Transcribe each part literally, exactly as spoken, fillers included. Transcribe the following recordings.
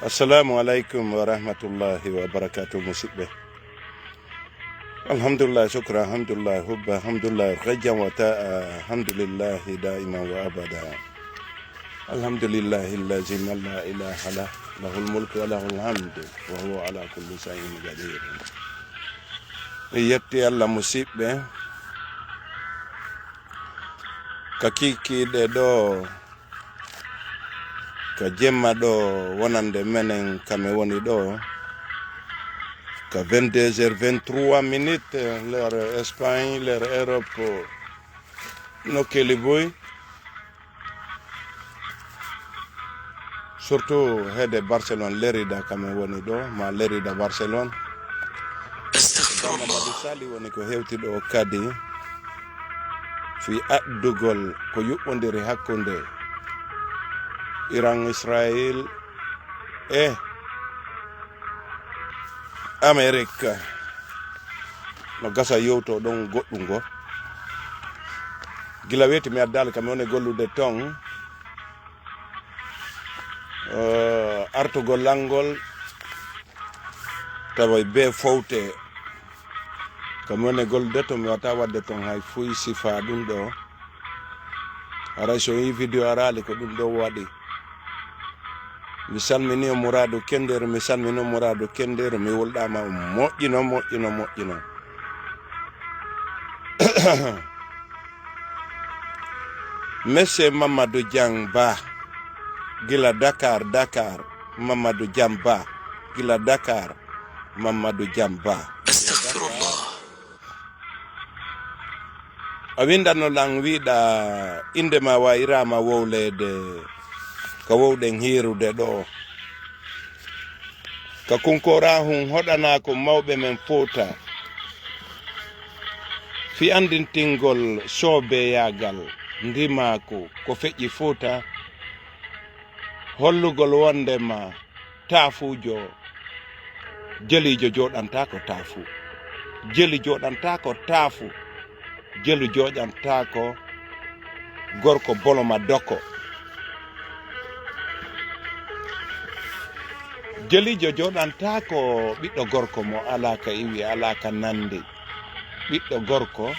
Assalamu alaikum wa rahmatullahi wa barakatuh, musidɓe. Alhamdulillah, shukra, alhamdulillah, hubba, alhamdulillah, rajjan wa ta'a, alhamdulillahi da'iman wa abada. Alhamdulillahi allazi man la ilaha lah, lahul mulku wa lahul hamdu, wa huwa ala kulli shay'in qadir. Mi yetti Allah, musidɓe. Ka kiikiiɗe ɗo, ka jemma ɗo, wonande menen ka mi woni ɗo, ka vingt-deux heures vingt-trois minutes, l'heure Espagne, l'heure Europe, nokkeeli buy. Surtout heede Barcelone, Lérida ka mi woni ɗo, ma Lérida Barcelone. Astaghfirullah. Mamadou Sali woni ko hewti ɗo kadi fii addugol ko yuɓɓondiri hakkunde Iran, Israel e Amerik. No gasa yewto ɗon goɗɗum go. Gila weeti mi addaali ka mi woni gollude ton. Eh, artugol lanngol tawa be fowte. Ka mi woni gollude ton, mi wata wadde ton hay fuy sifa ɗum ɗo. Haray so yi video araali ko ɗum ɗo waɗi. Mi salmini o Muradu Kenderu, mi salmini o Muradu Kenderu, mi wulɗama o moƴƴino, moƴƴino, moƴƴino. Monsieur Mamadou Diang Ba, gila Dakar, Dakar, Mamadou Diang Ba, gila Dakar, Mamadou Diang Ba. Astaghfirullah. A winndano lan wiɗa innde ma wayirama wowleede ka wowɗen hiirude ɗo. Ka kunkorahun hoɗanako mawɓe men Fuuta. Fii anndintingol soobeyaagal ndimaaku ko feƴƴi Fuuta, hollugol wonndema taafuujo, jeliijo jooɗantaako taafu. Jeli jooɗantaako taafu. Jelu jooɗantaako gorko boloma doko. Jeliijo jooɗantaako ɓiɗɗo gorko mo alaa ka iwi, alaa ka nandi. Ɓiɗɗo gorko,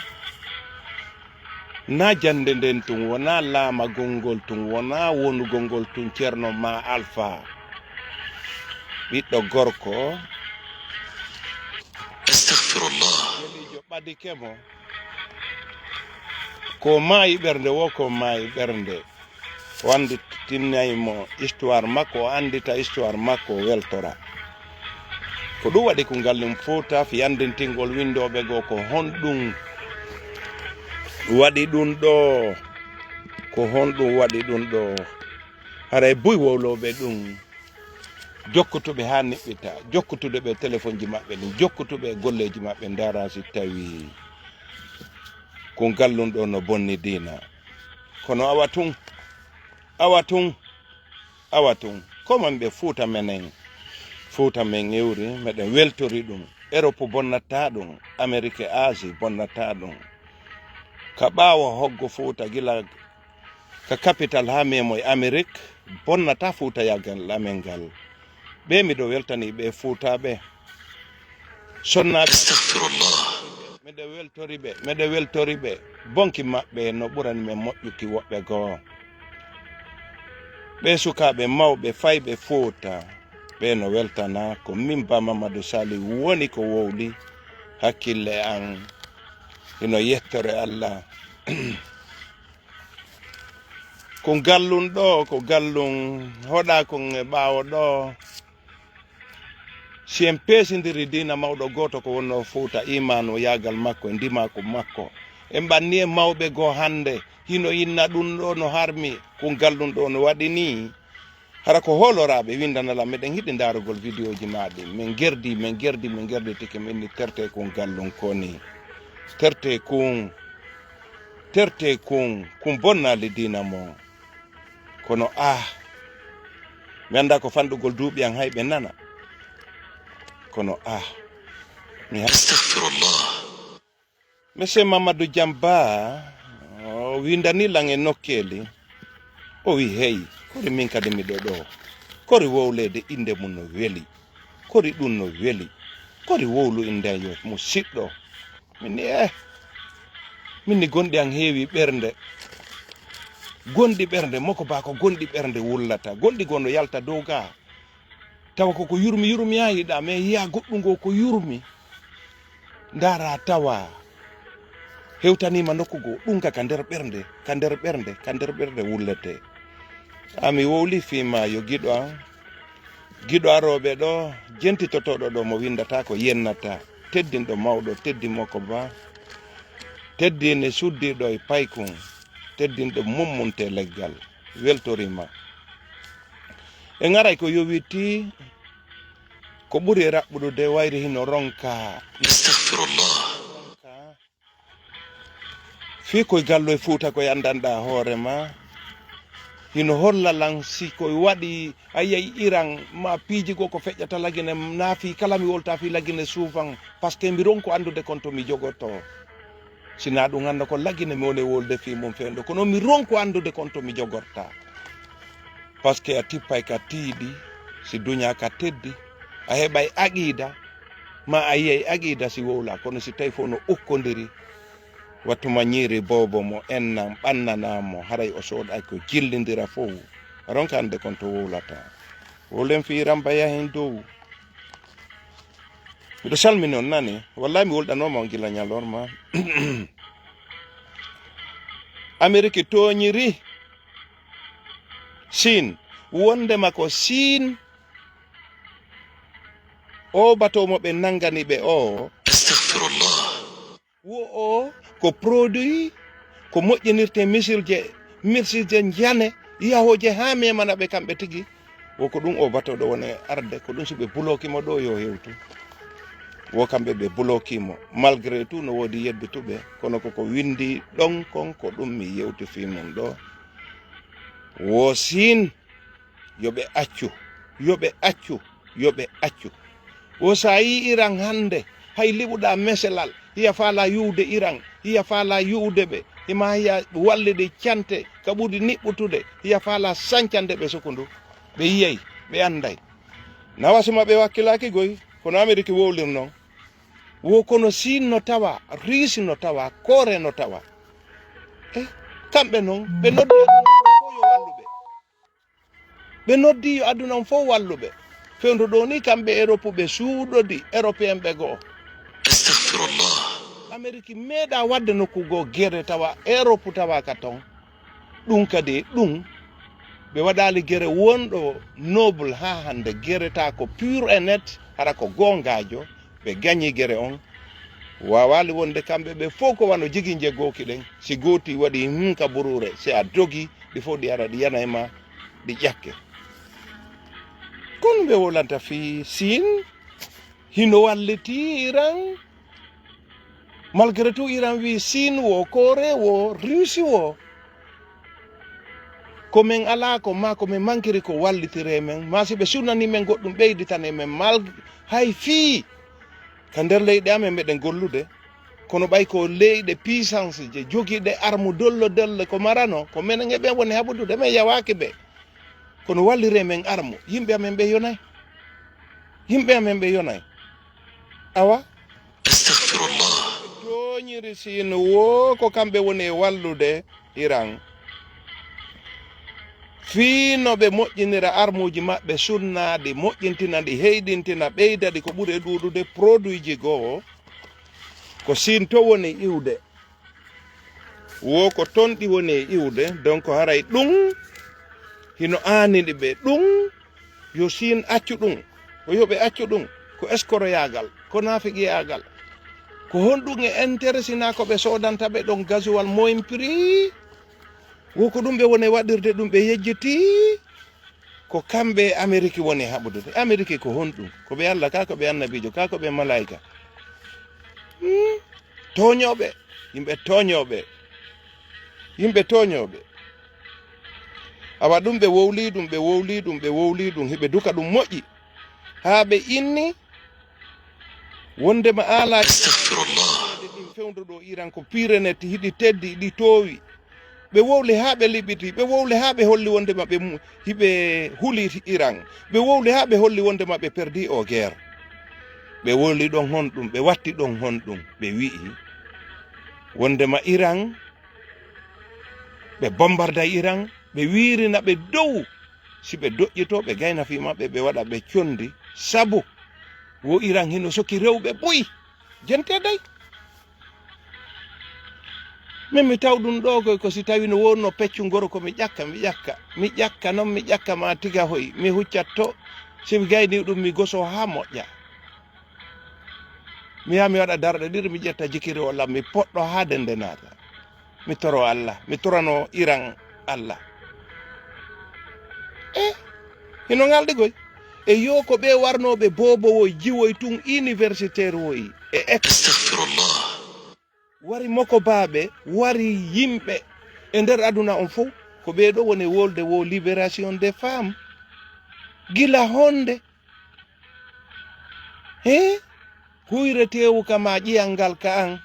na jannde nden tun, wona laamagol ngol tun, wona wonugol ngol tun Ceerno ma Alfa. Ɓiɗɗo gorko. Astaghfirullah. Jeliijo ɓadike mo. Ko maayi ɓernde wo, ko maayi ɓernde. O annditinay mo histoire makko, o anndita histoire makko, o weltora. Ko ɗum waɗi ko ngallum Fuuta fii anndintingol winndooɓe goo ko honɗum waɗi ɗum ɗo, ko honɗum waɗi ɗum ɗo. Haray buy wowlooɓe ɗum, jokkutuɓe haa niɓɓita, jokkutude ɓe telefonji maɓɓe ɗin, jokkutuɓe e golleeji maɓɓe, ndaara si tawii ko ngallum ɗo no bonni diina. Kono awa tun, awa tun, awa tun. Ko man ɓe Fuuta menen. Fuuta men iwri, meɗen weltori ɗum. Europe bonnata ɗum, Amerique e Asie bonnata ɗum. Ka ɓaawo hoggo Fuuta gila ka capital haa memoy Amerique, bonnata Fuutayaagal amen ngal. Ɓe miɗo weltani ɓe Fuutaaɓe. Sonnaaɓe. Astaghfirullah. Miɗo weltori ɓe, miɗo weltori ɓe. Bonki maɓɓe no ɓurani men moƴƴuki woɓɓe goo. Ɓe sukaaɓe mawɓe fayɓe Fuuta, ɓe no weltana ko min Ba Mamadou Sali woni ko wowli hakkille an. Hino yettore Allah. Ko ngallun ɗo, ko ngallun hoɗa kon e ɓaawo ɗo. Si en peesindiri diina mawɗo gooto ko wonno Fuuta, imaanu yaagal makko e ndimaaku makko, en ɓanni e mawɓe goo hannde, hino inna ɗum ɗo no harmi, ko ngallun ɗo no waɗi nii. Hara ko hooloraaɓe winndana lan, meɗen hiɗi ndaarugol vidéoji maa ɗin. Min gerdi, min gerdi, min gerdi tike min ni terte kun ngallun koni. Terte kun, terte kun, kun bonnaali diina mon. Kono ah, mi annda ko fanɗugol duuɓi an hay ɓe nana. Kono ah, mi ha- Astaghfirullah. Monsieur Mamadou Diamba, o winndani lan e nokkeeli. O wi, "Hey, kori min kadi miɗo ɗo? Kori wowleede innde mum no weli. Kori ɗum no weli. Kori wowlu innde yo musiɗɗo. Min ni eh. Min ni gonɗi an heewi ɓernde. Gonɗi ɓernde moko ba ko gonɗi ɓernde wullata. Gonɗi goo no yalta dow gaa. Tawa ko ko yurmi yurmi yaa yiɗa, mais yiya goɗɗum goo ko yurmi. Ndaara tawa hewtaniima nokku goo, ɗum ka, ka nder ɓernde, ka nder ɓernde, ka nder ɓernde wullete. A mi wowli fii ma yo giɗo an, giɗo arooɓe ɗo, jentitotooɗo ɗo mo winndata ko yennata, teddinɗo mawɗo, teddin moko ba, teddini suddiiɗo e paykun, teddinɗo mummunte leggal, weltoriima. En aray ko yowiti, ko ɓuri e raɓɓuɗude wayri hino ronka. Astaghfirullah. Fii koye gallo e Fuuta koye anndanɗaa hoore ma, hino holla lan si koye waɗi, a yiyay Iran ma piiji goo ko feƴƴata Lagine, naa fii kala mi wolta fii Lagine suufan, parce que mi ronku anndude kon to mi jogortoo. Si naa ɗum annda ko Lagine mi woni wolde fii mum fewndo, kono mi ronku anndude kon to mi jogorta. Parce que a tippay ka tiiɗi, si duñaa ka teddi, a heɓay aqiida, ma a yiyay aqiida si wowla, kono si tawi fof no ukkondiri, wattu ma ñiiri boobo mo ennan ɓannanaa mo, haray o sooɗay ko jillindira fof, ronka annde kon to wowlata. Wowlen fii Iran ba yahen dow. Miɗo salmini on nani, wallahi mi wolɗanooma on gila ñalorma. Ameriki tooñiri Siin, wondema ko Siin o bato mo ɓe nangani ɓe o. Astaghfirullah. Wo o ko produit ko moƴƴinirte misilje, misilje njane, yahoje haa memana ɓe kamɓe tigi. Wo ko ɗum o bato ɗo woni arde, ko ɗum si ɓe buloki mo ɗo yo hewtu. Wo kamɓe ɓe buloki mo. Malgré tout no woodi yeddutuɓe, kono koko windi ɗon kon ko ɗum mi yewti fii mum ɗo. Wo Siin, yo ɓe accu, yo ɓe accu, yo ɓe accu. Wo sa yii Iran hannde, hay liɓuɗaa meselal, hiya faalaa yuwde Iran, hiya faalaa yuwde ɓe, hima hiya walli ɗi cante ka ɓuri niɓɓutude, hiya faalaa sancande ɓe sukundu. Ɓe yiyay, ɓe annday. Nawa suma ɓe wakkilaaki goy, kono Ameriki wowlir non. Wo kono Siin no tawa, Riisi no tawa, Kore no tawa. Eh, kamɓe non, ɓe noddi aduna on fof yo wallu ɓe. Ɓe noddi yo aduna on fof wallu ɓe. Fewndo ɗo ni kamɓe Europe ɓe suuɗodi, Européen ɓe goo. Astaghfirullah. Ameriki meeɗa wadde nokku goo gere tawa Europe tawa ka ton. Ɗum kadi ɗum ɓe waɗali gere wonɗo noble haa hannde gere ta ko pur et net hara ko goongaajo. Ɓe gañi gere on. Waawali wonde kamɓe ɓe fof ko wano jigi njegooki ɗen. Si gooti waɗi hum ka buruure, si a dogi, ɗi fof ɗi ara ɗi yana e ma, ɗi ƴakke. Kono ɓe wolanta fii Siin, hino walliti Iran. Malgré tout, Iran wi Siin wo, Kore wo, Rusi wo. Ko men alaa ko ma ko men mankiri ko wallitire men, ma si ɓe sunnani men goɗɗum ɓeyditane men mal hay fii ka nder leyɗe amen meɗen gollude, kono ɓay ko leyɗe puissance je jogiiɗe armu dollo dolle ko marano, ko menen e ɓen woni haɓudude, men yawaaki ɓe. Kono wallire men armu, yimɓe amen ɓe yonay. Yimɓe amen ɓe yonay. Awa. Astaghfirullah. Tooñiri Siin wo ko kamɓe woni e wallude Iran. Fii no ɓe moƴƴinira armuuji maɓɓe sunnaaɗi, moƴƴintina ɗi, heyɗintina, ɓeyda ɗi ko ɓuri e ɗuuɗude produitji goo. Ko Siin to woni iwde. Wo ko ton ɗi woni e iwde, donc haray ɗum hino aanini ɓe ɗum, yo Siin accu ɗum, ko yo ɓe accu ɗum, ko eskoroyaagal, ko naafiqiyaagal. Ko honɗum e intérêt sinaa ko ɓe soodanta ɓe ɗon gasoil moins prix? Wo ko ɗum ɓe woni e waɗirde ɗum, ɓe yejjitii. Ko kamɓe e Ameriki woni e haɓudude. Ameriki ko honɗum? Ko ɓe Allah ka, ko ɓe annabiijo ka, ko ɓe malaayika? Hmm? Tooñooɓe, yimɓe tooñooɓe, yimɓe tooñooɓe. Awa ɗum ɓe wowlii ɗum, ɓe wowlii ɗum, ɓe wowlii ɗum, hiɓe duka ɗum moƴƴi. Haa ɓe inni, wondema aalaaji. Astaghfirullah. Ɗin fewndo ɗo Iran ko Pyrénées hiɗi teddi, hiɗi toowi. Ɓe wowli haa ɓe liɓiti, ɓe wowli haa ɓe holli wondema ɓe mu-, hiɓe huli Iran. Ɓe wowli haa ɓe holli wondema ɓe perdi o guerre. Ɓe wowli ɗon honɗum, ɓe watti ɗon honɗum, ɓe wi'i wondema Iran, ɓe bombarday Iran, ɓe wiirina ɓe dow. Si ɓe doƴƴito, ɓe gayna fii maɓɓe, ɓe waɗa ɓe condi. Sabu wo Iran hino soki rewɓe buy. Jente dey. Min mi taw ɗum ɗo ko, ko si tawi no wonno peccungoro ko mi ƴakka, mi ƴakka. Mi ƴakka non, mi ƴakka ma tiga hoy. Mi huccatto, si mi gayni ɗum, mi goso haa moƴƴa. Mi yaha mi waɗa darɗe ɗiɗi, mi ƴetta jikiri o lam, mi poɗɗo haa dende naata. Mi toro Allah, mi torano Iran Allah. E, hino ngalɗi koy. E yo ko ɓe warnooɓe boobo woy, jiwoy tun, universitaire woy, e ex-, Astaghfirullah. Wari mokobaaɓe, wari yimɓe e nder aduna on fow. Ko ɓee ɗo woni wolde wo libération des femmes. Gila honde? He? Huyreteewu ka ma ƴiyangal ka an.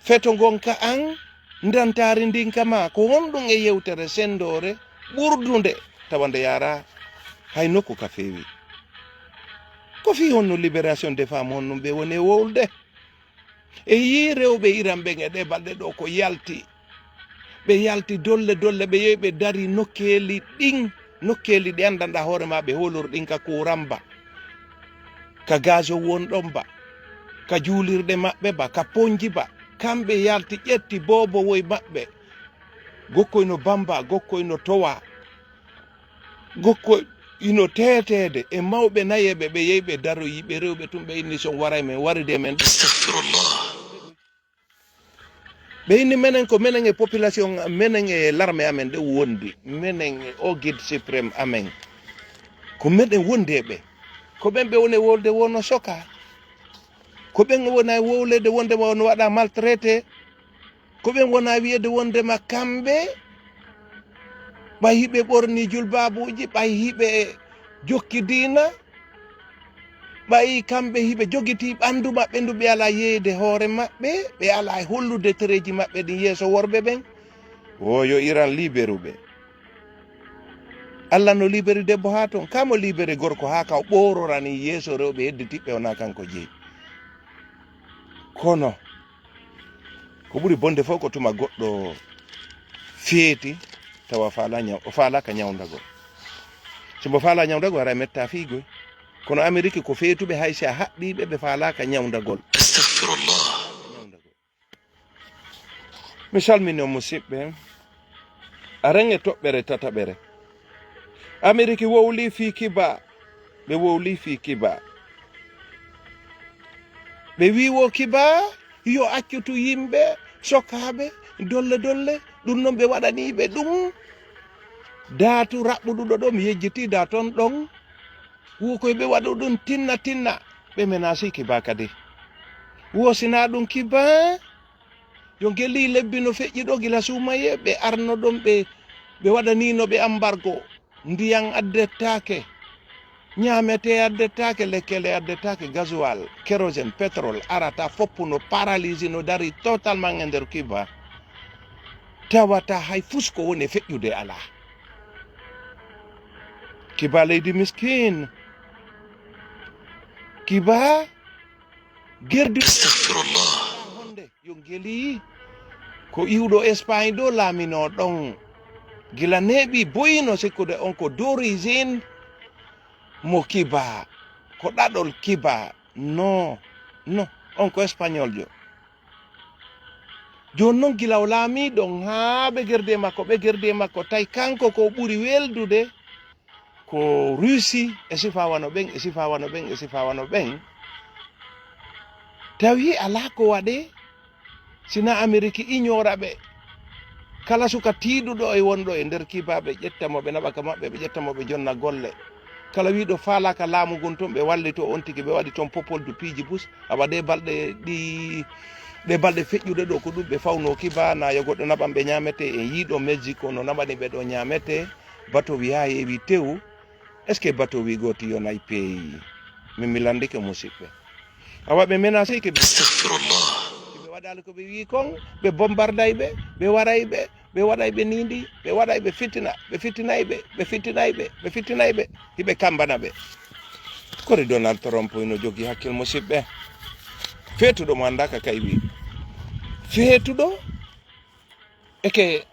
Feto ngon ka an. Ndantaari ndin ka ma. Ko honɗum e yewtere sendoore ɓurdunde? Tawa nde yaara hay nokku ka feewi. Ko fii honno libération des femmes honɗum ɓe woni e wolde? E yii rewɓe Iran ɓen e ɗee balɗe ɗo ko yalti. Ɓe yalti dolle dolle, ɓe yehi ɓe dari nokkeeli ɗin, nokkeeli ɗi anndanɗaa hoore ma ɓe hoolor ɗin ka kuuran ba, ka gaz won ɗon ba, ka juulirɗe maɓɓe ba, ka ponji ba. Kamɓe yalti ƴetti boobo woy maɓɓe. Gokkoy no bamba, gokkoy no towa. Gokko ino teeteede e mawɓe nayeeɓe, ɓe yehi ɓe daroyi, ɓe rewɓe tun, ɓe inni son waray men, waride men. Astaghfirullah. Ɓe inni menen ko menen e population menen e l'armée amen ɗe wondi, menen e o guide suprême amen. Ko menen wondi e ɓe. Ko ɓen ɓe woni e wolde wono soka. Ko ɓen wona e wowlede wonde ma on waɗa maltraité. Ko ɓen wona wi'ede wondema kamɓe, ɓay hiɓe ɓorni julbaabuuji, ɓay hiɓe jokki diina, ɓay kamɓe hiɓe jogitii ɓandu maɓɓe ndu, ɓe alaa yeeyde hoore maɓɓe, ɓe alaa e hollude tereeji maɓɓe ɗin yeeso worɓe ɓen. Wo yo Iran liberu ɓe. Allah no liberi debbo haa ton, ka mo liberi gorko haa ka o ɓoororani yeeso rewɓe hedditiɓɓe wonaa kanko jeyi. Kono ko ɓuri bonde fof ko tuma goɗɗo feeti tawa faala ñaw-, o faalaaka ñawndagol. Si mbo faalaa ñawndagol, ara metta fiigoy. Kono Ameriki ko feetuɓe, hay si a haɓɓiiɓe, ɓe faalaaka ñawndagol. Astaghfirullah. Mi salmini on musidɓe. Aren e toɓɓere tataɓere. Ameriki wowli fii Kiba. Ɓe wowli fii Kiba. Ɓe wii wo Kiba yo accutu yimɓe, sokaaɓe, dolle dolle. Ɗum non ɓe waɗanii ɓe ɗum. Daatu raɓɓuɗuɗo ɗo, mi yejjitii da ton ɗon. Wo koy ɓe waɗu ɗum tinna tinna. Ɓe menasi Kiba kadi. Wo sinaa ɗum Kiba. Yo ngelii lebbi no feƴƴi ɗo gila suumayee, ɓe arno ɗon, ɓe, ɓe waɗaniino ɓe ambargo. Ndiyan addettaake, ñaametee addettaake, lekkele addettaake, gasoil, kérosène, pétrole arata foppu no paralysie, no dari totalement e nder Cuba. Tawata hay fus ko woni e feƴƴude alaa. Cuba leydi miskin. Cuba gerdi. Astaghfirullah. Honde yo ngeli ko iwɗo Espagne ɗo laamino ɗon. Gila neeɓi boyino sikkude on ko d'origine mo Cuba, ko ɗaɗol Cuba. No, no, on ko Espagnol jo. Jooni non gila o laamii ɗon haa ɓe gerdi e makko, ɓe gerdi e makko, tawi kanko ko ɓuri weldude ko Russie e sifa wano ɓen, e sifa wano ɓen, e sifa wano ɓen. Tawi alaa ko waɗee, sinaa Ameriki ignora ɓe. Kala suka tiiɗuɗo e wonɗo e nder Cuba, ɓe ƴetta mo, ɓe naɓa ka maɓɓe, ɓe ƴetta mo, ɓe jonna golle. Kala wiiɗo faalaaka laamu ngun ton, ɓe wallito on tigi, ɓe waɗi ton popol du piiji bus. Awa ɗe balɗe ɗi, ɗe balɗe feƴƴuɗe ɗo, ko ɗum ɓe fawno Cuba, na yo goɗɗo naɓan ɓe ñaametee. En yiiɗo Mexico no naɓani ɓe ɗo ñaametee. Bato wi haa heewi tew. Est-ce que bato wi gooti yonay peeyi? Min mi landike musidɓe. Awa ɓe menasike ɓe. Astaghfirullah. Ɓe waɗali ko ɓe wii kon, ɓe bombarday ɓe, ɓe waray ɓe, Ɓe waɗay ɓe niindi, ɓe waɗay ɓe fitina, ɓe fitinay ɓe, ɓe fitinay ɓe, ɓe fitinay ɓe, hiɓe kambana ɓe. Kori Donald Trump ino jogii hakkil, musiɓɓe? Feetuɗo mo anndaaka kay wi. Feetuɗo eke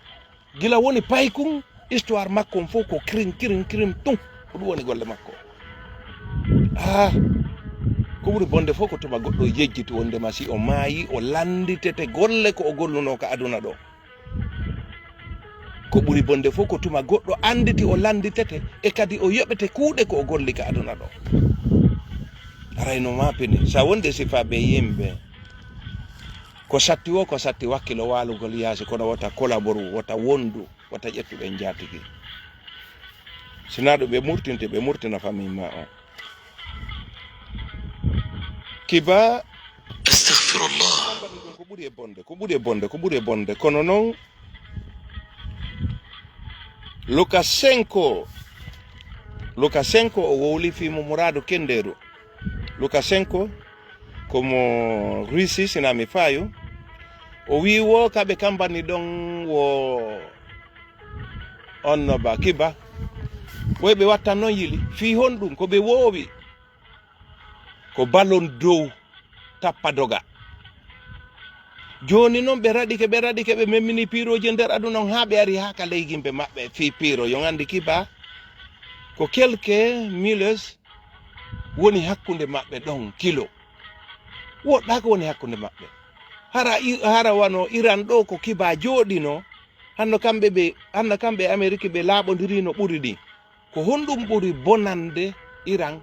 gila woni paykun, histoire makko on fof ko kirin, kirin, kirin tun. Ko ɗum woni golle makko. Ah, ko ɓuri bonde fof ko tuma goɗɗo yejjiti wondema si o maayi, o lannditete golle ko o gollunoo ka aduna ɗo. Ko ɓuri bonde fof ko tuma goɗɗo annditi o lannditete, e kadi o yoɓete kuuɗe ko o golli ka aduna ɗo. Aray no maapini, sa wonde sifaaɓe yimɓe, ko satti wo, ko satti wakkilo waalugol yaasi, kono wota kolaboru, wota wondu, wota ƴettu ɓen njaatigi. Sinaa ɗum ɓe murtinte, ɓe murtina famille ma on. Kiba. Astaghfirullah. Ko ɓuri e bonde, ko ɓuri e bonde, ko ɓuri e bonde. Kono noon, Lukashenko, Lukashenko o wowli fii mo muraadu kendeeru. Lukashenko ko mo Russie, sinaa mi faayu. O wii wo ka ɓe kambani ɗon wo on no ba Kiba. Woy ɓe wattan noon yili. Fii honɗum? Ko ɓe woowi. Ko balon dow tappa doga. Jooni noon ɓe raɗike, ɓe raɗike, ɓe memmini piirooji e nder aduna on haa ɓe ari haa ka leygimɓe maɓɓe fii piiro. Yo anndi Kiba, ko quelques mille woni hakkunde maɓɓe ɗon kilo. Woɗɗaa ko woni hakkunde maɓɓe. Hara i-, hara wano Iran ɗo ko Kiba jooɗino, hanno kamɓe ɓe, hanno kamɓe e Ameriki ɓe laaɓondirii no ɓuri ɗin. Ko honɗum ɓuri bonande Iran?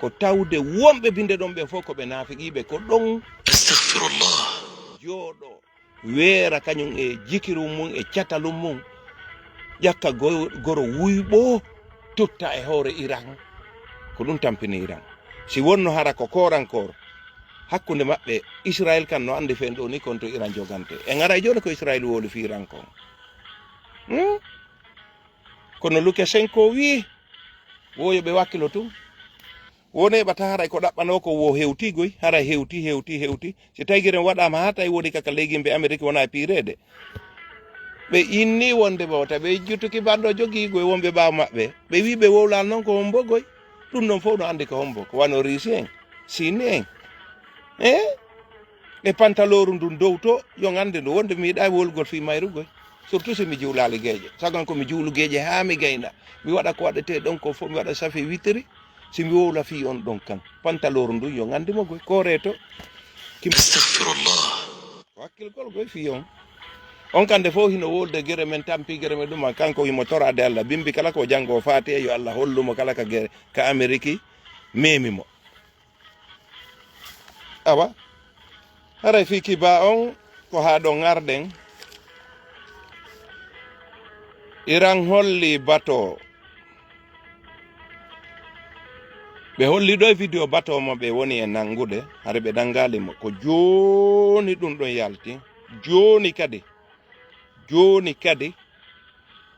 Ko tawde wonɓe binde ɗon ɓen fof ko ɓe naafiqiiɓe, ko ɗon Astaghfirullah. Jooɗo weera kañum e jikiru mum e catalum mum, ƴakka go-, goro wuyɓo tutta e hoore Iran. Ko ɗum tampini Iran. Si wonno hara ko korankoor hakkunde maɓɓe, Israel kan no anndi fen ɗo ni kon to Iran jogante. En aray jooni ko Israel wowli fii Iran kon. Hmm? Kono Lukashenko wii, wo yo ɓe wakkilo tun. Wone ɓata haray ko ɗaɓɓanoo ko wo hewti goy, haray hewti, hewti, hewti. Si tawi giren waɗaama haa tawi woni kaka leygimɓe Amerik wona e piireede. Ɓe inni wonde ɓe wota ɓe jutuki banndo jogii goy wonɓe ɓaawo maɓɓe. Ɓe wii ɓe wowlaali noon ko hombo goy. Ɗum ɗon fof no anndi ko hombo, ko wano Russie en, Chine en. Eh? E pantalooru ndun dow to, yo ngannde ndu wonde mi yiɗaa wolgol fii mayru goy. Surtout si mi juulaali geeƴe. Sagan ko mi juulu geeƴe haa mi gayna. Mi waɗa ko waɗetee ɗon ko fof, mi waɗa safi witiri. Si mi wowla fii on ɗon kan. Pantalooru ndun yo ngannde mo goy. Ko reeto. Kim- Astaghfirullah. Ko hakkilgol goy fii on. On kande fof hino wolde gere men tampi gere men ɗum, kanko himo toraade Allah. Bimbi kala ko janngo faati e yo Allah hollumo kala ka gere, ka Ameriki, memi mo. Awa, haray fii Kiba on ko haa ɗon ngarɗen. Iran holli bato. Ɓe holli ɗo e video bato mo ɓe woni e nanngude, hari ɓe nanngaali mo. Ko jooni ɗum ɗon yalti. Jooni kadi. Jooni kadi.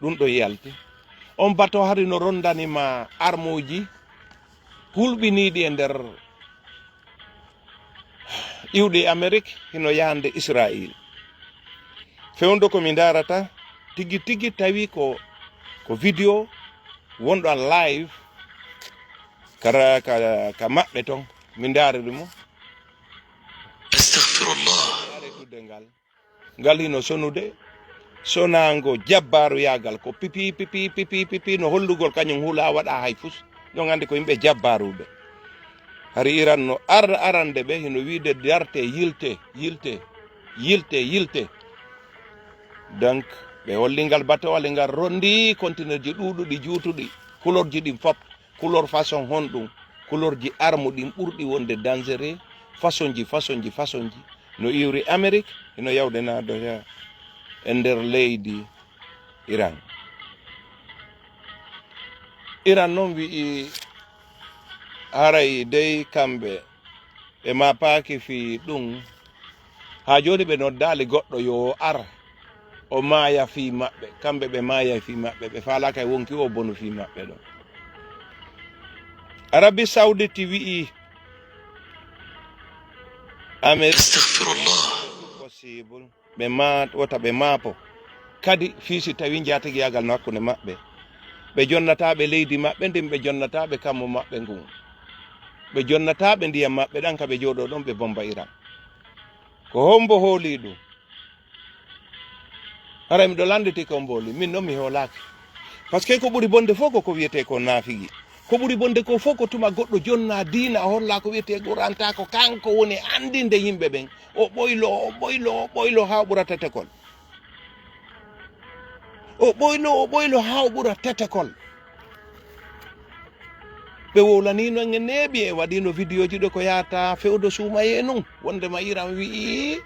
Ɗum ɗon yalti. On bato hari no rondani ma armuuji hulɓiniiɗi e nder iwɗi Amerik hino yahande Israil. Fewndo ko mi ndaarata tigi tigi tawi ko, ko video wonɗo an live ka, ka, ka maɓɓe ton. Mi ndaariri mo. Astaghfirullah. Aree tudde ngal. Ngal hino sonude, sonaango jabbaaruyaagal ko pipi, pipi, pipi, pipi, no hollugol kañum hulaa waɗa hay fus. Yo ngannde ko yimɓe jabbaaruɓe. Hari Iran no ar-, arande ɓe, hino wiide darte, yilte, yilte, yilte, yilte. Donc, ɓe holli ngal bato, walla ngal rondi conteneurji ɗuuɗuɗi, juutuɗi, kulorji ɗin fop. Couleur façon honɗum? Couleurji arme ɗin ɓurɗi wonde dangereux, façonji, façonji, façonji. No iwri Amérique, hino yawde naadoya e nder leydi Iran. Iran non wi'i haray dey kamɓe ɓe maapaaki fii ɗum. Haa jooni ɓe noddaali goɗɗo yo o ar, o maaya fii maɓɓe. Kamɓe ɓe maayay fii maɓɓe, ɓe faalaaka e wonki o bonu fii maɓɓe ɗon. Arabie Saoudite wi'i Amérique, Astaghfirullah. Possible. Ɓe ma-, wota ɓe maapo. Kadi fii si tawii njaatigiyaagal no hakkunde maɓɓe, ɓe jonnataa ɓe leydi maɓɓe ndin, ɓe jonnataa ɓe kammu maɓɓe ngun, ɓe jonnataa ɓe ndiyam maɓɓe ɗan, ka ɓe jooɗoo ɗon ɓe bomba Iran. Ko hombo hoolii ɗum? Haray miɗo lannditi ko mbooli, min non mi hoolaaki. Parce que ko ɓuri bonde fof ko ko wiyetee ko naafigi. Ko ɓuri bonde ko fof ko tuma goɗɗo jonnaa diina, o hollaa ko wiyetee Qur'an, taa ko kanko woni anndinde yimɓe ɓen. O ɓoyloo, o ɓoyloo, o ɓoyloo haa o ɓura tetekol. O ɓoyloo, o ɓoyloo haa o ɓura tetekol. Ɓe wowlaniino en e neeɓi, en waɗiino vidéoji ɗo ko yahata fewdo suumayee nun, wondema Iran wi'i,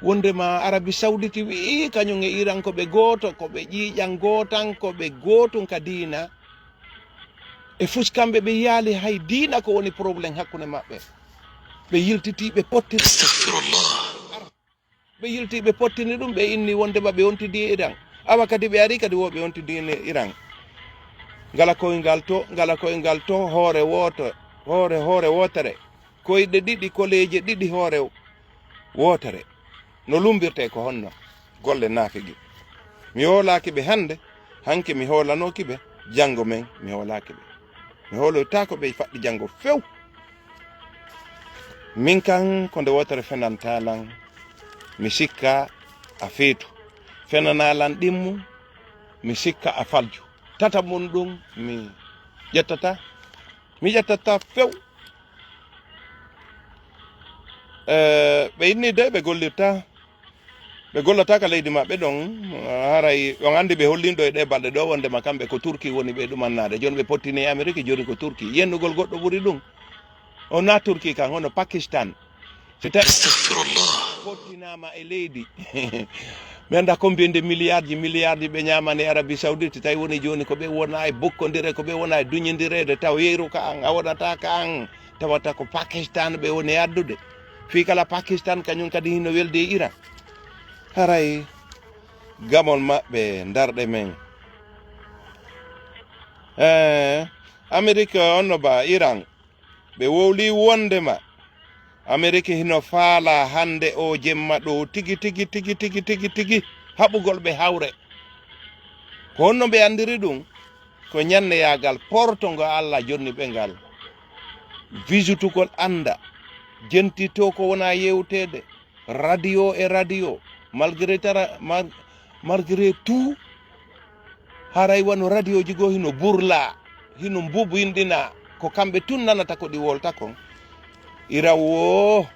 wondema Arabie Saoudite wi'i, kañum e Iran ko ɓe gooto, ko ɓe ƴiiƴan gootan, ko ɓe gootun ka diina. E fus kamɓe ɓe yiyaali hay diina ko woni problème hakkunde maɓɓe. Ɓe yiltitii, ɓe potti. Astaghfirullah. Ɓe yilti, ɓe pottini ɗum, ɓe inni wondema ɓe ontidi e Iran. Awa kadi ɓe ari kadi wo ɓe ontidi e Iran. Ngala koyngal to, ngala koyngal to, hoore wooto, hoore, hoore wootere. Koyɗe ɗiɗi, koleeje ɗiɗi, hoore wootere. No lumbirtee ko honno? Golle naafigi. Mi hoolaaki ɓe hannde, hanki mi hoolanooki ɓe, janngo men mi hoolaaki ɓe. Mi hooloytaako ɓe faɗɗi janngo few. Min kan ko nde wootere fenantaa lan, mi sikka a feetu. Fenanaa lan ɗimmu, mi sikka a falju. Tata mun ɗum mi ƴettata, mi ƴettata few. Eh, ɓe inni de ɓe gollirta, ɓe gollata ka leydi maɓɓe ɗon, haray on anndi ɓe hollindo e ɗe balɗe ɗo wondema kamɓe ko Turki woni ɓe ɗumannaade. Jooni ɓe pottini e Ameriki, jooni ko Turki. Yennugol goɗɗo ɓuri ɗum. On na Turki kan, hono Pakistan. Si tawi Astaghfirullah. Fottinaama e leydi. Mi annda combien de milliards ji, milliards ji ɓe ñaamani Arabie Saoudite, si tawi woni jooni ko ɓe wona e bokkondire, ko ɓe wona e duñindireede, taw yeyru ka an, a wonata ka an, tawata ko Pakistan ɓe woni addude. Fii kala Pakistan kañum kadi hino weldi e Iran. Haray gamol maɓɓe ndarɗe men. Eh, Amerique on no ba Iran. Ɓe wowlii wondema Ameriki hino faalaa hannde oo jemma ɗoo tigi, tigi, tigi, tigi, tigi, tigi haɓugol ɓe hawre. Ko honno ɓe anndiri ɗum? Ko ñanneyaagal porto ngo Alla jonni ɓe ngal. Wisitugol annda, jentitoo ko wonaa yewteede, radio e radio, malgré tara, mal-, malgré tout, haray wano radioji goo hino burlaa, hino mbubinɗinaa, ko kamɓe tun nanata ko ɗi wolta kon. Iran woo,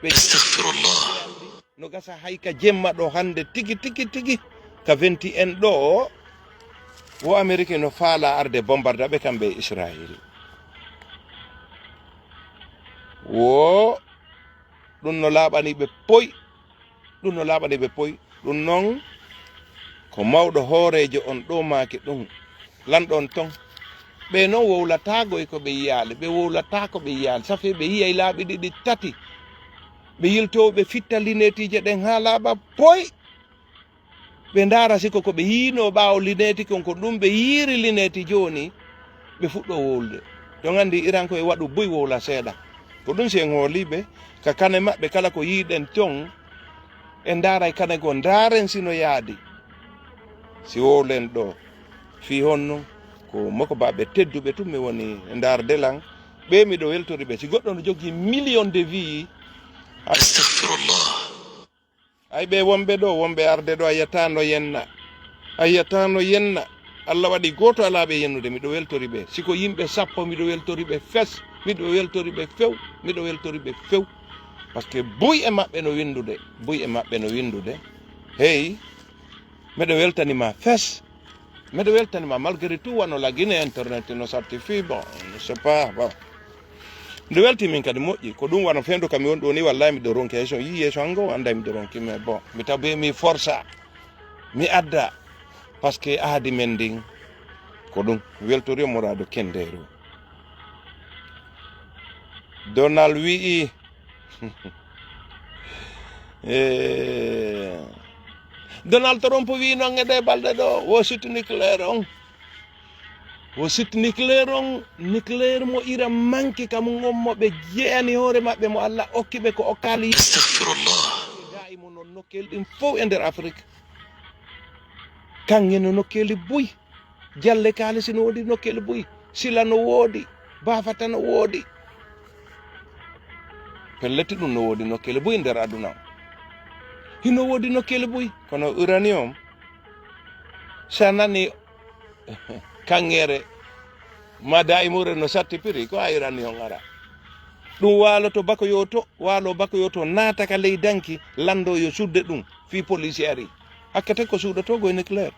ɓe Astaghfirullah. No gasa hay ka jemma ɗo hannde tigi, tigi, tigi, ka vingt et un ɗo, wo Amerique no faalaa arde bombarda ɓe kamɓe e Israël. Wo ɗum no laaɓani ɓe poy, ɗum no laaɓani ɓe poy. Ɗum noon ko mawɗo hooreejo on ɗo maaki ɗum, lanɗo on ton. Ɓe noon wowlataa goy ko ɓe yiyaali, ɓe wowlataa ko ɓe yiyaali. Safi ɓe yiyay laaɓi ɗiɗi, tati. Ɓe yiltoo, ɓe fitta lineetiije ɗen haa laaɓa poy. Ɓe ndaara siko ko ɓe yiinoo ɓaawo lineeti kon, ko ɗum ɓe yiiri lineeti jooni, ɓe fuɗɗoo wowlude. Ɗon anndi Iran ko e waɗu buy wowla seeɗa. Ko ɗum si en hoolii ɓe, ka kane maɓɓe kala ko yiiɗen ton, en ndaaray kane goo, ndaaren si no yaadi. Si wowlen ɗoo, fii honno? Ko moko baaɓe tedduɓe tun mi woni e ndaarde lan. Ɓe miɗo weltori ɓe. Si goɗɗo no jogii million de vie, Astaghfirullah. Ay, ɓe wonɓe ɗo, wonɓe arde ɗo, a yiyataa no yenna. A yiyataa no yenna. Allah waɗi gooto alaa ɓe yennude, miɗo weltori ɓe. Si ko yimɓe sappo, miɗo weltori ɓe fes, miɗo weltori ɓe few, miɗo weltori ɓe few. Parce que buy e maɓɓe no winndude, buy e maɓɓe no winndude. Hey, miɗo weltani ma fes. Miɗo weltani ma, malgré tout, wano la Guinée, internet no certifié, bon, je sais pas, bon. Nde welti min kadi moƴƴi, ko ɗum wano fendo kam mi woni ɗo ni, wallahi miɗo ronki, hay so yii yeeso an ngo, anday miɗo ronki, mais bon, mi tabe mi forsa, mi adda, parce que aadi men ndin, ko ɗum, weltori on muraadu kendeeru. Donald wi'i, Eh, Donald Trump wii noon e ɗee balɗe ɗo, wo site nucléaire on. Wo site nucléaire on, nucléaire mo Iran manki ka mum on mo ɓe jeyani hoore maɓɓe, mo Allah okki ɓe ko okkaali. Astaghfirullah. Daayi mo noon nokkel ɗin fow e nder Afrique. Kaŋŋe no nokkeeli buy. Jalle kaalisi no woodi nokkeeli buy. Sila no woodi. Baafata no woodi. Pellet ɗum no woodi nokkeeli buy nder aduna. Hino woodi nokkeeli buy. Kono uranium, so a nani kaŋŋeere ma daa'imure no satti piri, ko a uranium ara. Ɗum waaloto bako yo to, waalo bako yo to, naata ka ley danki, lando yo sudde ɗum, fii poliisi ari. Hakkete ko suuɗoto goy nucléaire.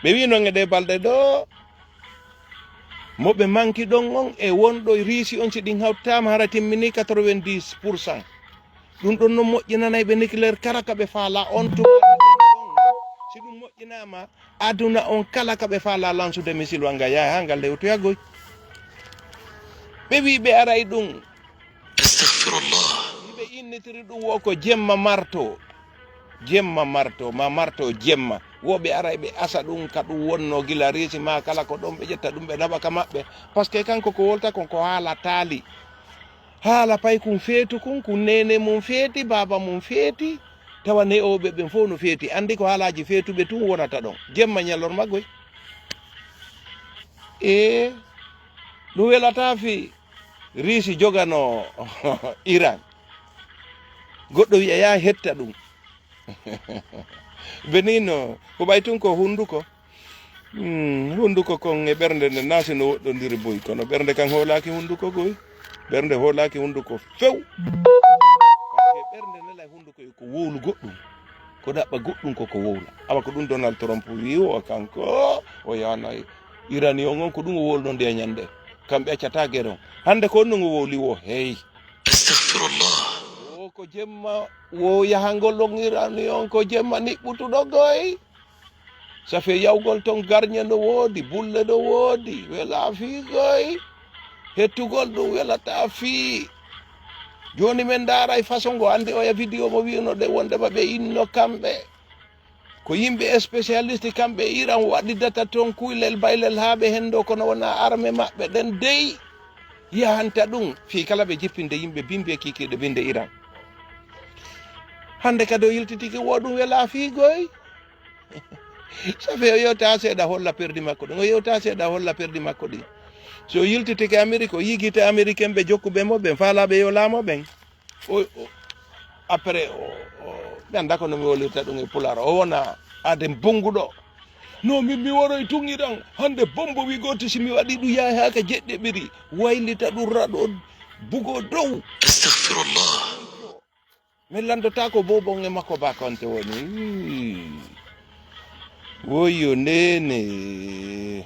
Ɓe wi non e ɗe balɗe ɗo, mo ɓe manki ɗon on e wonɗo riisi on, si ɗin hawtaama hara timmini quatre-vingt-dix pour cent. Ɗum ɗon non moƴƴinanay ɓe nucléaire kala ka ɓe faala on tuma. Si ɗum moƴƴinaama, aduna on kala ka ɓe faala lansude missile wanga yaha haa ngal lewtoya goy. Ɓe wi ɓe aray ɗum. Astaghfirullah. Ɓe innitiri ɗum wo ko jemma marto. Jemma marto, ma marto jemma. Wo ɓe aray ɓe asa ɗum ka ɗum wonno gila riisi ma kala ko ɗon ɓe ƴetta ɗum ɓe naɓa ka maɓɓe. Parce que kanko ko wolta kon ko haala taali. Haala pay kun feetu kun, kun nene mun feeti, baaba mun feeti. Tawa ne'ooɓe ɓen fow no feeti. Andi ko haalaaji feetuɓe tun wonata ɗon. Jemma ñalorma goy. E, ɗum welata fii. Riisi jogano Iran. Goɗɗo wi'a yaa hetta ɗum. Benino, ko ɓay tun ko hunduko. Hmm, hunduko kon e ɓernde nde naa si no woɗɗondiri boy, kono ɓernde kan hoolaaki hunduko goy. Ɓernde hoolaaki hunduko few. Parce que ɓernde nelay hunduko e ko wowlu goɗɗum. Ko ɗaɓɓa goɗɗum ko ko wowla. Awa ko ɗum Donald Trump wi o kanko, o yaanay Iraniyon on ko ɗum o wowlno nde ñande. Kamɓe accata geron. Hande ko on no ngo wowli wo hey. Astaghfirullah. Wo ko jemma, wo yahangol on Iraniyon ko jemma niɓɓutuɗo goy. Safe yawgol ton garñe no woodi, bulle no woodi, wela fii goy. Hettugol ɗum welata fii. Jooni men ndaaray façon ngo, anndi oya vidéo mo wi'uno ɗe wondema ɓe inno kamɓe. Ko yimɓe spécialiste kamɓe Iran waɗidata ton kuylel baylel haa ɓe henndo kono wona arme maɓɓe ɗen dey yahanta ɗum fii kala ɓe jippinde yimɓe bimbi e kiikiiɗe binde Iran. Hannde kadi o yiltitiki wo ɗum wela fii goy. Safe o yewta seeɗa holla perdi makko ɗin. O yewta seeɗa holla perdi makko ɗin. So o yiltitike Amérique, o yigita Américain ɓe jokkuɓe mo, ɓe faalaaɓe yo laamo ɓen. O, o, après, o, o, mi annda ko no mi wolirta ɗum e Pulaar. O wona aaden bonnguɗo. No min mi waroy tun Iran, hannde bombo wi gooti si mi waɗi ɗum yahay haa ka jeɗɗe ɓiri. Waylita ɗum raɗo bugo dow. Astaghfirullah. Min lanndota ko bobon e makko ba konte woni. Woyo nene.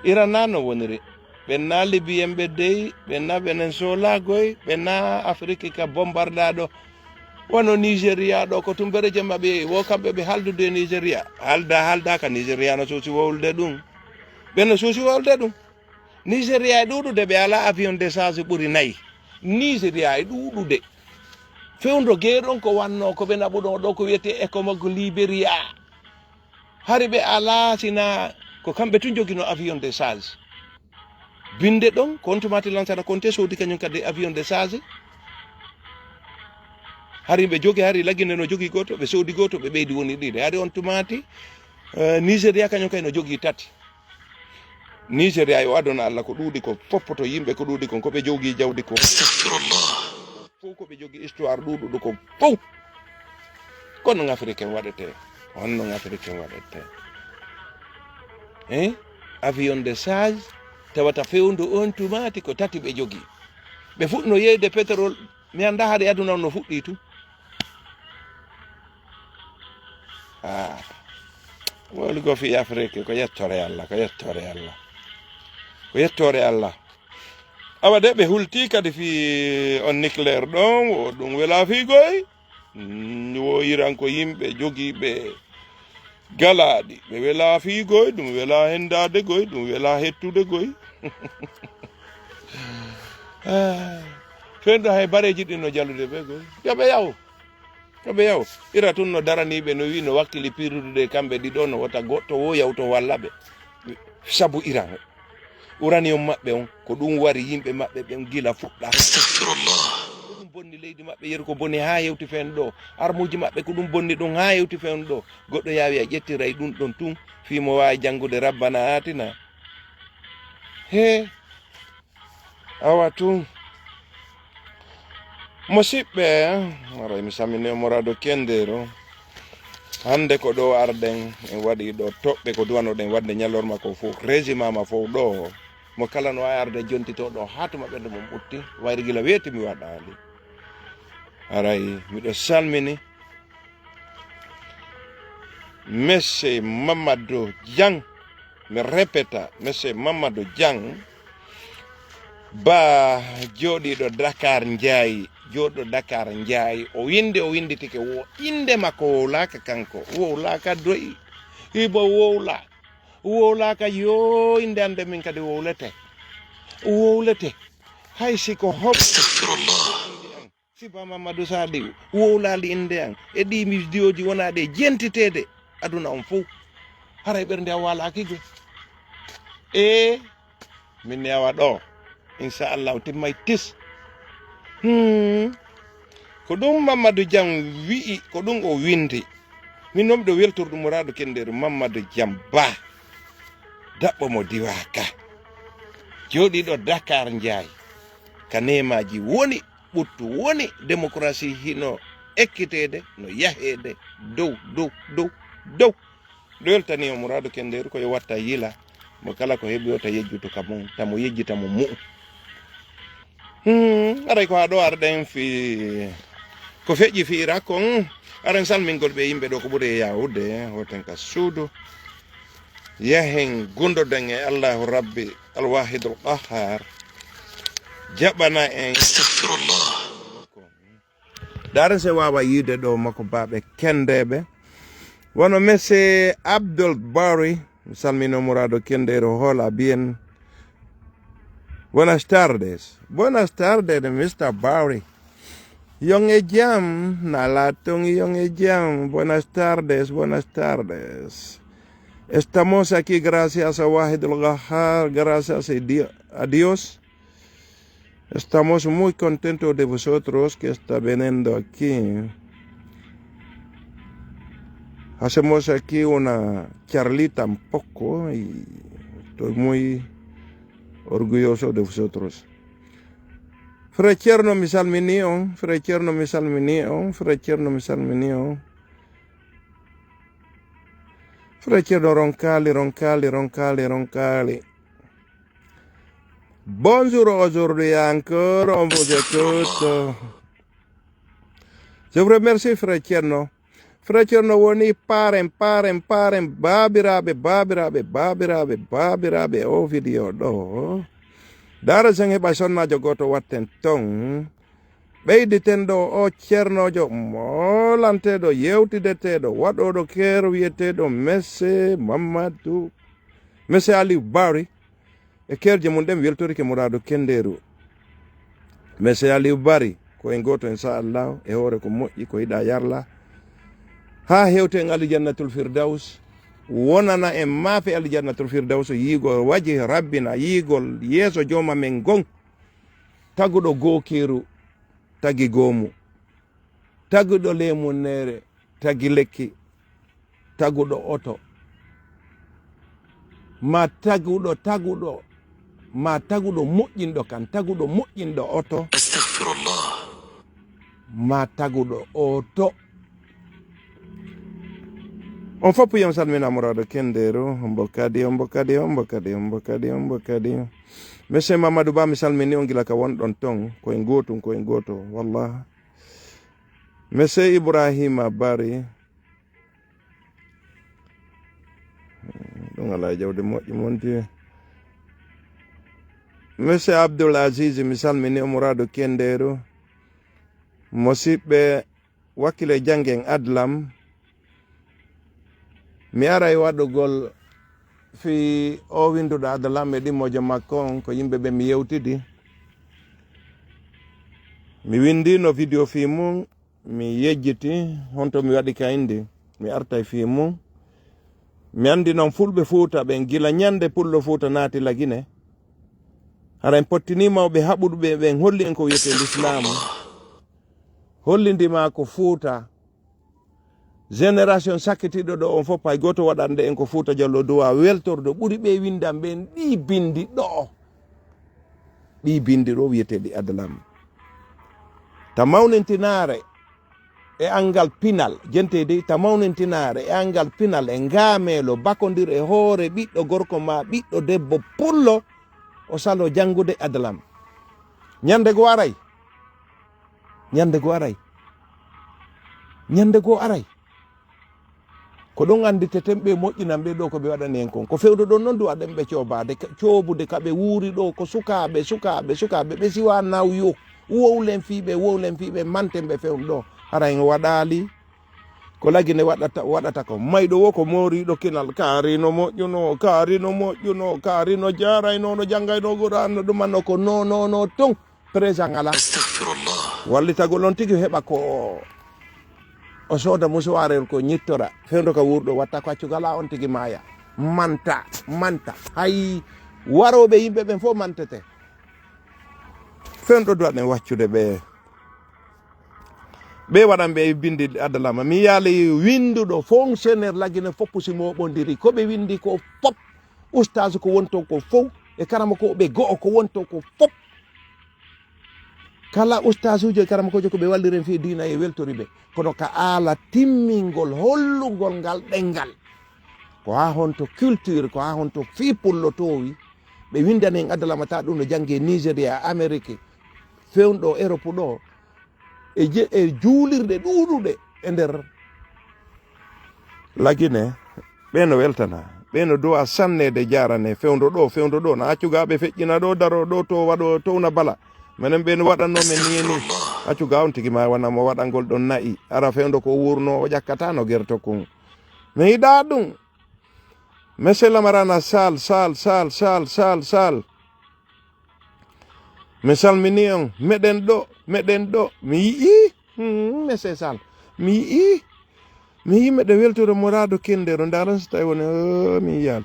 Iran na no woniri. Ɓen na Libiyen ɓe dey, ɓen na ɓenen soolaagoy, ɓen na Afiriki ka bombardaɗo. Wano Nigeria ɗo, ko tum bereje maɓɓe, wo kamɓe ɓe haldude Nigeria. Halda, halda ka Nigeria no suusi wowlude ɗum. Ɓe no suusi wowlude ɗum. Nigeria e ɗuuɗude, ɓe alaa avion de charge ɓuri nayi. Nigeria e ɗuuɗude. Fewndo geeɗon ko wanno, ko ɓe naɓuɗon ɗo, ko wiyetee Ecomogue Liberia. Hari ɓe alaa sina ko kamɓe tun jogino avion de charge. Binde ɗon, ko on tumati Lansana Konte soodi kañum kadi avion de charge. Hari ɓe jogi, hari Lagine no jogi gooto, ɓe soodi gooto, ɓe ɓeydi woni ɗiɗi. Hari on tumati, eh, Nigeria kañum kay no jogi tati. Nigeria yo aduna Allah ko ɗuuɗi ko foppoto yimɓe ko ɗuuɗi kon ko ɓe jogi jawdi ko. Astaghfirullah. Fow ko ɓe jogi histoire ɗuuɗuɗo ko fow. Kono Africain waɗete. Honno Africain waɗete? Eh? Avion de charge tawata fewndo on tumati ko tati ɓe jogi. Ɓe fuɗno yeyde pétrole, mi annda haade aduna on no fuɗɗi tun. Ah. Wowlugo fii Afrique ko yettoore Allah, ko yettoore Allah. Ko yettoore Allah. Awa de ɓe hulti kadi fii on nucléaire ɗon, wo ɗum wela fii goy. Mm, wo Iran ko yimɓe jogiiɓe galaaɗi. Ɓe wela fii goy, ɗum wela hendaade goy, ɗum wela hettude goy. Ah, fenɗo hay bareeji ɗin no jalude ɓe goy. Yo ɓe yaw. Ko ɓe yaw, ira tun no daraniiɓe, no wi'i no wakkili piirude kamɓe ɗiɗo, no wota goɗɗo wo yaw to walla ɓe. Sabu Iran, uranium maɓɓe on, ko ɗum wari yimɓe maɓɓe ɓen gila fuɗɗa. Astaghfirullah. Ko ɗum Bonni leydi maɓɓe, yeru ko boni haa hewti feen ɗo. Armuuji maɓɓe ko ɗum bonni ɗum haa hewti feen ɗo. Goɗɗo yaawi a ƴettiray ɗum ɗon tun, fii mo waawi janngude Rabbana Aatina. He, awa tun. Musiɓɓe, aray mi samini on muraadu kendeeru. Hannde ko ɗo arɗen, en waɗi ɗo toɓɓe ko duwanoɗen waɗde ñalorma ko fof, régiment ma fof ɗo. Mo kala no waawi arde jontito ɗo haa tuma ɓernde mum ɓutti, wayri gila weeti mi waɗaali. Aray, miɗo salmini Monsieur Mamadou Diang, mi répéta, Monsieur Mamadou Diang, ba jooɗiiɗo Dakar Njaay, jooɗiiɗo Dakar Njaay, o windi, o winditike wo innde makko wowlaaka kanko, wowlaaka doyi, ibo wowla, wowlaaka yo innde annde min kadi wowlete, wowlete, hay si ko hoɓ. Astagfirullah. Siba Mamadou Sadiou wowlaali innde an e ɗi vidéoji wonaaɗi e jentiteede aduna on fof. Haray ɓernde an waalaaki ge. E min ne awa ɗo. Inchallahu timmay tis. Hmm. Ko ɗum Mamadou Diam wi'i, ko ɗum o windi. Min noon miɗo weltorɗo muraadu kendeeru Mamadou Diam Ba. Daɓɓo mo diwaaka. Jooɗiiɗo Dakar Njaay. Ka neemaaji woni ɓuttu woni démocratie hino ekkiteede, no yaheede dow, dow, dow, dow. Ɗo weltani o muraadu kendeeru ko yo watta yila, mo kala ko heɓi o ta yejjutu ka mum, ta mo yejjita mo mu'u. Hmm, aray ko haa ɗo arɗen fi, ko feƴƴi fi Irak kon, aɗen salmingol ɓe yimɓe ɗo ko ɓuri e yaawude, hoten ka suudu. Yahen gundoɗen e Allahu Rabbi, Al-Wahidul Qahhar. Jaɓana en. Astagfirullah. Daren se wawa yiide ɗo makko baɓe kendeɓe. Wono Monsieur Abdul Bari, mi salmino murado kendero hola bien. Buenas tardes. Buenas tardes, Mister Bari. Yon e jam, na laton yon e jam. Buenas tardes, buenas tardes. Estamos aquí gracias a Wahidul Qahhar, gracias a Di-, a Dios. Estamos muy contentos de vosotros que está viniendo aquí. Hacemos aquí una charlita un poco y estoy muy orgulloso de vosotros. Frère Thierno mi salmini on, Frère Thierno mi salmini on, Frère Thierno mi salmini on. Frère Thierno Roncalli, Roncalli, Roncalli, Roncalli. Bonjour, aujourd'hui encore, on vous écoute. Je vous remercie, Frère Thierno. Frère Thierno woni paren, paren, paren, baabiraaɓe, baabiraaɓe, baabiraaɓe, baabiraaɓe o vidéo ɗo. Daara sen heɓa sonnaajo gooto watten ton. Ɓeyditen ɗo o ceernoojo moolanteeɗo, yewtideteeɗo, waɗooɗo keer wiyeteeɗo Monsieur Mamadou, Monsieur Aliou Bari. E keerje mum ɗen weltorike muraadu kendeeru. Monsieur Aliou Bari, ko en gooto, inchallah, e hoore ko moƴƴi, ko yiɗa yarla. Haa hewten Aljannatul Firdaus, wonana en maafe Aljannatul Firdaus, yiigol waji Rabbina, yiigol yeeso Jooma men ngon. Taguɗo gookiiru, tagi goomu. Taguɗo leemunneere, tagi lekki. Taguɗo oto. Ma taguɗo, taguɗo, ma taguɗo moƴƴinɗo kan, taguɗo moƴƴinɗo oto. Astaghfirullah. Ma taguɗo oto. On fof yon salmina muraado kendeeru, ombo kadi, ombo kadi, ombo kadi, ombo kadi, ombo kadi. Monsieur Mamadou Ba, mi salmini on gila ka wonɗon ton, ko en gootum, ko en gooto, wallah. Monsieur Ibrahima Bari, ɗum alaa jawdi moƴƴi monti. Monsieur Abdoul Aziz, mi salmini on muraado kendeeru. Musiɓɓe, wakkile janngen adlam. Mi aray waɗugol fii o winnduɗo adlam e ɗimmojo makko on, ko yimɓe ɓe mi yewtidi. Mi winndino video fii mum, mi yejjiti, honto mi waɗi ka indi, mi artay fii mum. Mi anndi non fulɓe Fuuta ɓen, gila ñande pullo Fuuta naati Lagine, hara en pottiniima o ɓe haɓuɓe ɓen holli en ko wiyetee lislaamu. Hollindi ma ko Fuuta. Génération sakkitiiɗo ɗo on fof, hay gooto waɗande en ko Fuuta Jallo duwa weltordo ɓuri ɓe windan ɓen ɗi bindi ɗo. Ɗi bindi ɗo wiyeteeɗi Adalam. Ta mawnintinaare e anngal pinal, jentee dey, ta mawnintinaare e anngal pinal e ngaameelo, bakondir e hoore ɓiɗɗo gorko ma ɓiɗɗo debbo pullo, o salo janngude Adalam. Ñande goo aray. Ñande goo aray. Ñande goo aray. Ko ɗon annditeten ɓe moƴƴinan ɓe ɗo ko ɓe waɗani en kon. Ko fewndo ɗon non duwaɗen ɓe coobaade, ka-, coobude ka ɓe wuuri ɗo, ko sukaaɓe, sukaaɓe, sukaaɓe, ɓe siwa nawyo. Wowlen fii ɓe, wowlen fii ɓe, manten ɓe fewndo ɗo. Hara en waɗaali ko Lagine waɗata, waɗata ko. Mayɗo wo ko mooriiɗo kinal, kaari no moƴƴuno, kaari no moƴƴuno, kaari no jaarayno, no janngayno Qur'an, no ɗumanno ko no, no, no ton. Présent alaa. Astaghfirullah. Wallitagol on tigi heɓa ko o sooda musuwaarel ko ñittora. Fewndo ka wuurɗo watta ko accugo alaa on tigi maaya. Manta, manta. Hay warooɓe yimɓe ɓen fof mantete. Fewndo duwaɗen waccude ɓe. Ɓe waɗan ɓe bindi Adalama. Mi yaali winnduɗo fonctionnaire Lagine fof si mooɓondiri. Ko ɓe winndi ko fof. Ustaas ko won ton ko fof. E karamokooɓe go'o ko won ton ko fof. Kala ustaasuujo e karamokoojo ko ɓe walliren fii diina e weltori ɓe. Kono ka aala timmingol hollugol ngal ɗenngal. Ko haa honto culture, ko haa honto fii pullo toowi. Ɓe winndani en Adalama ta ɗum no jannge Nigeria, Amerique, fewndo Europe ɗo. E je-, e juulirɗe ɗuuɗuɗe e nder Lagine, ɓe no weltana, ɓe no duwa sanneede jaarane, fewndo ɗo, fewndo ɗo, na accu gaa ɓe feƴƴina ɗo, daro ɗo, to waɗo, towna bala. Menen ɓe no waɗanno men ni e ni. Accu gaa on tigi ma wana mo waɗangol ɗon na'i. Ara fewndo ko wurno, o ƴakkata no gerto kun. Mi yiɗa ɗum. Monsieur Lamarana Sall, Sall, Sall, Sall, Sall, Sall. Mi salmini on, meɗen ɗo, meɗen ɗo. Mi yi'i, hmm, Monsieur Sall. Mi yi'i, mi yi'i meɗen weltoro Murado Kendero, ndaran so tawi woni, oh, mi yi'al.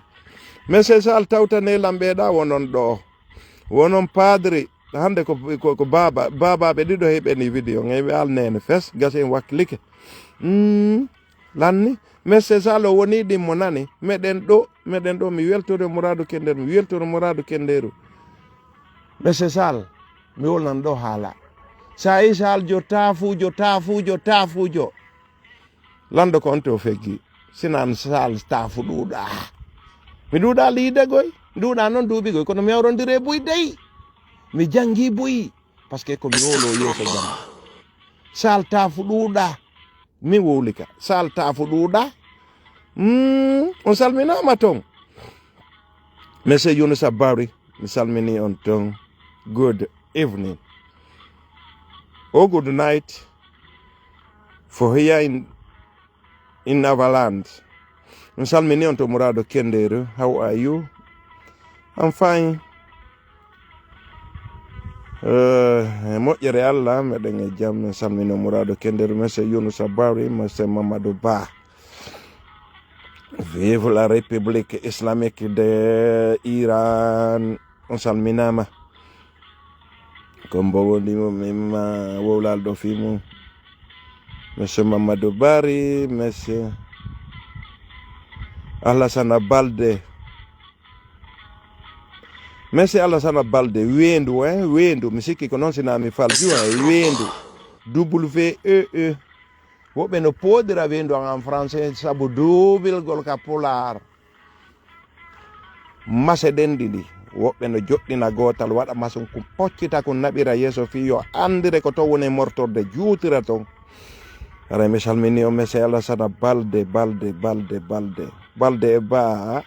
Monsieur Sall, tawtane lamɓe ɗa wonon ɗo. Wonon padri, hande ko, ko, ko baba, babaɓe ɗiɗo heɓeni vidéo, nge ɓe al nene fes, gasi en wakkilike. Hmm. Lanni, Monsieur Sall o woni ɗin mo nani. Meɗen ɗo, meɗen ɗo, mi weltoro Murado Kenderu, mi weltoro Murado Kenderu. Monsieur Sall, mi wolnan ɗo haala. Sa yi Sall jo taafujo, taafujo, taafujo. Lanndo ko on to feggi. Sinan Sall taafu ɗuuɗa. Mi ɗuuɗa liide goy, mi ɗuuɗa noon duuɓi goy, kono mi hawrondire buy dey. Mi janngi buy, parce que ko mi wowlo yeeso jam. Sall taafu ɗuuɗa. Mi wowlika. Sall taafu ɗuuɗa. Mm, on salminaama ton. Monsieur Yunusa Bari, mi salmini on ton. Good evening. Oh, good night. For here in, in our land. Mi salmini on to Murado Kenderu. How are you? I'm fine. Eh, e moƴƴere Allah, meɗen e jam, min salmino Murado Kenderu, Monsieur Yunusa Bari, Monsieur Mamadou Ba. Vive la République Islamique de Iran. On salminama. Ko mbo woni mo, mi ma wowlal ɗo fii mum. Monsieur Mamadou Bari, Monsieur Alassana Balde. Monsieur Alassana Balde, weendu, eh, weendu. Mi sikki ko noon si naa mi falju, eh, weendu. W E E. Woɓɓe no pooɗira weendu an en français sabu duubilgol ka pulaar. Mase ɗen ɗiɗi. Woɓɓe no joɗɗina gootal, waɗa masun kun, poccita kun, naɓira yeeso fii yo anndire ko to woni moftorde, juutira ton. Haray mi salmini on, Monsieur Alassana Balde, Balde, Balde, Balde. Balde e Ba.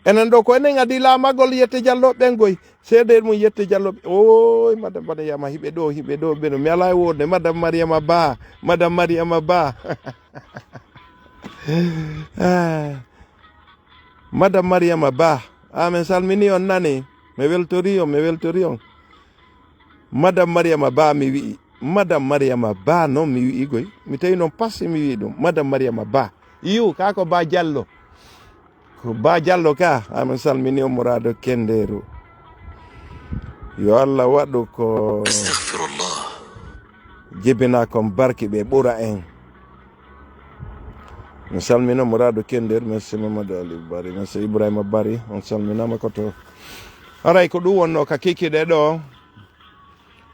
Enen ɗo ko enen adi laamagol Yette Jallo ɓen goy. Seedee mum Yette Jallo ɓe. Oy, Madame Mariama, hiɓe ɗo, hiɓe ɗo, ɓe no mi alaa e wonde. Madame Mariama Ba, Madame Mariama Ba. Ah. Madame Mariama Ba. Ah, min salmini on nani. Mi weltori on, mi weltori on. Madame Mariama Ba mi wi'i. Madame Mariama Ba non mi wi'i goy. Mi tawi non passi mi wi'i ɗum. Madame Mariama Ba. Yiwu, ka ko Ba Jallo. Ko Ba Jallo ka, amin salmini on Murado Kenderu. Yo Allah waɗu ko Astaghfirullah. Jibina kon barki ɓe ɓura en. Mi salmina Muradu Kendir, merci Mamadou Ali Bari, merci Ibrahima Bari, on salminama ko to. Haray ko ɗum wonno ka kikiɗe ɗo.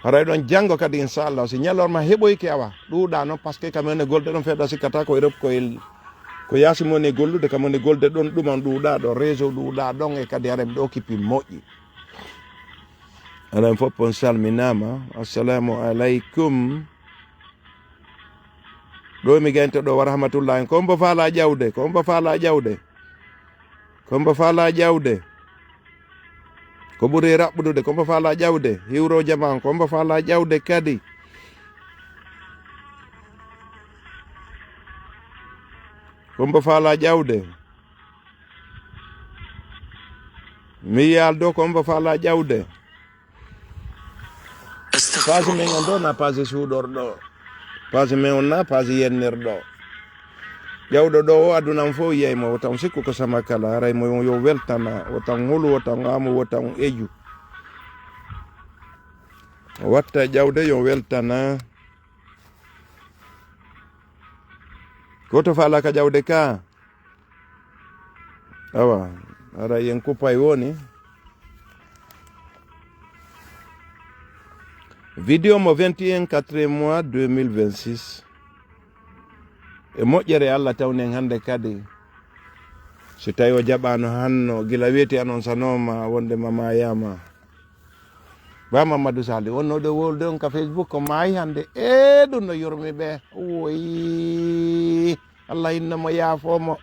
Haray ɗon janngo kadi, inchallah, si ñalorma heɓoyke awa, ɗuuɗa noon, parce que quand même ne golde ɗon feeda sikkata ko Europe, ko el, ko yaasi mo ne gollude, quand même ne golde ɗon ɗuman ɗuuɗa ɗo, réseau ɗuuɗa ɗon, e kadi haray mi ɗo kippi moƴƴi. Aɗa fof on salminaama. Assalamu aleykum. Ɗo mi gaynto ɗo wa rahmatullahi. Ko mbo faala ƴawde, ko mbo faala ƴawde. Ko mbo faala ƴawde. Ko ɓuri raɓɓudude, ko mbo faala ƴawde. Hiwro jaman, ko mbo faala ƴawde kadi. Ko mbo faala ƴawde. Mi yaldo ko mbo faala ƴawde. Page men on ɗo na page suuɗorɗo. Page men on na page yennirɗo. Ƴawɗo ɗo o aduna on fof yiyay mo, wota on sikku ko sama kala, haray mo yo weltana, wota on hulu, wota on amu, wota on eju. Watta ƴawde yo weltana. Goto faalaka ƴawde ka. Awa, ara yen kuppay woni. Vidéo mo vingt et un quatre mois deux mille vingt-six. E moƴƴere Allah tawnen hannde kadi. Si tawi o jaɓaano hanno, gila weeti annonsanoma wonde ma maayama. Ba Mamadou Sali, wonno ɗo wolde on ka Facebook ko maayi hannde. E ɗum no yurmi ɓe. Woyi. Allah inna mo yaafoo mo.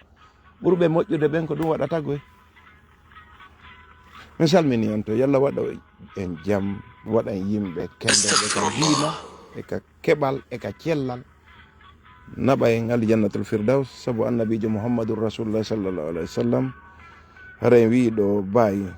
Ɓurɓe moƴƴude ɓen ko ɗum waɗata goy. Mi salmini on to, yo Allah waɗa en jam, waɗan yimɓe kendoɓe ka diina, e ka keɓal, e ka cellal. Naɓa en aljannatul firdaus, sabu annabiijo Muhammadun Rasulullah sallallahu alaihi wasallam. Hara en wii ɗo baayi,